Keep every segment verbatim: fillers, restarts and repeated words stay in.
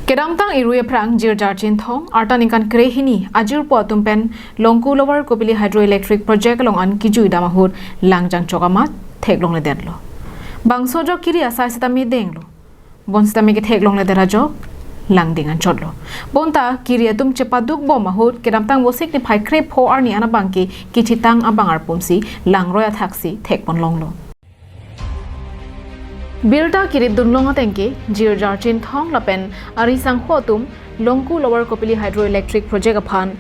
Kedamtang irui aphrang Jirjar Chinthong, arta ningkan krehini ajirpo atum pen Longku Lower Kopili Hydroelectric Project along an kejui dam ahut lang jangchok amat theklongledetlo. Bangso ajok kiri asai sitame denglo. Bon sitame ketheklongledet ajok lang ding anchotlo. Bonta kiri atum chepaduk bom ahut kedamtang Vosik niphai krepho arni an abangke kithitang abang arpum si langroi athak si thekponlonglo. Birta kirit dunlong atengke Jirjar Chinthong lapen ari sangho atum Longku Lower Kopili Hydroelectric Project aphan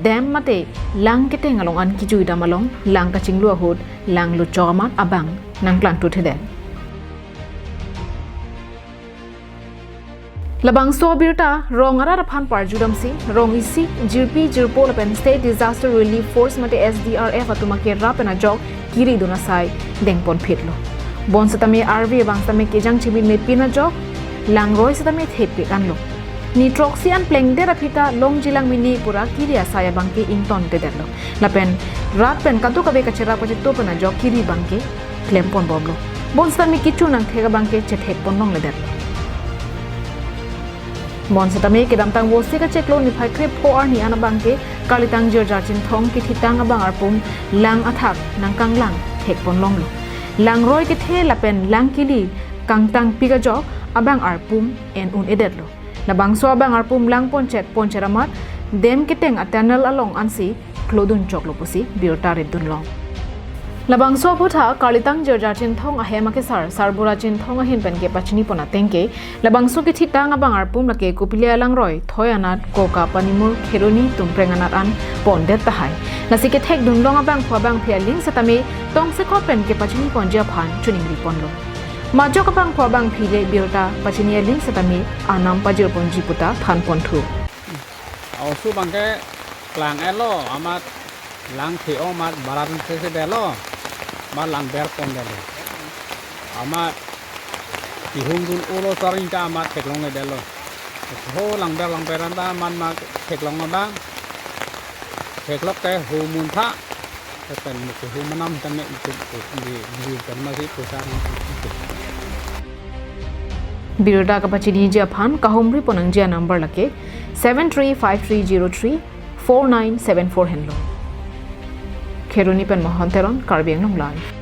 dam mate lang keteng along an kejui dam along lang kachinglu ahut lang lutchok amat abang nangklangthuthedet. Labangso abirta rong arat aphan parjudamsi rong isi, jirpi jirpo lapen State Disaster Relief Force mate S D R F atum akerap pen ajok kiri dun asai dengponphitlo. Bon sitame arve abang sitame kejang chimin mepin ajok langroi sitame thepik anlo. Ni throksi an plengdet aphi ta longjilang mini pura kiri asai abangke ingtontedetlo. Lapen rat pen kadokave kacherap kacheto pen ajok kiri abangke klemponbomlo. Bon sitame kecho nangthek abangke chethekponlongledetlo. Bon sitame kedamtang Vosik achiklo niphai krepho arni an abangke karlitang Jirjar Chinthong kithitang abang arpum lang athak nangkanglang thekponlonglo. Langroi kethe lapen lang kili kangtangpik ajok abang arpum en un-edetlo. Labangso abang arpum langponchet ponchet amat dam keteng atunnel along ansi klodunchoklo pusi birta ritdunlong. Labangso aputhak karlitang Jirjar Chinthong ahem akesar Sarbura Chinthong ahin pen kepachinipon atengke, labangso kithitang abang arpum lake Kopili alangroi, Thoi anat, Koka, Panimur, Kheroni, Tumpreng anat an pondet tahai. Lasi kethekdunlong abangphu abangphi aling sitame tongsekot pen kepachiniponji aphan choningriponlo. Majok abangphu abangphi le birta pachini aling sitame anam pajirponji puta thanponthu. Oso abangke klang-etlo, amat lang the-o amat baran se se detlo, amat lang berpondetlo. Amat kehung dun-olo, sar-ing ta amat theklongledetlo. Ho lang ber lang ber anta amat ma theklong abang. Theklok te ho muntha. Te pen mo ke ho manam tame itu di di kan masih pusat. Birta kapachiniji aphan kahumriponangji anumber lake seven three five three zero three four nine seven four henlo. Kheroni pen Mohon Teron, Karbi Anglong Live.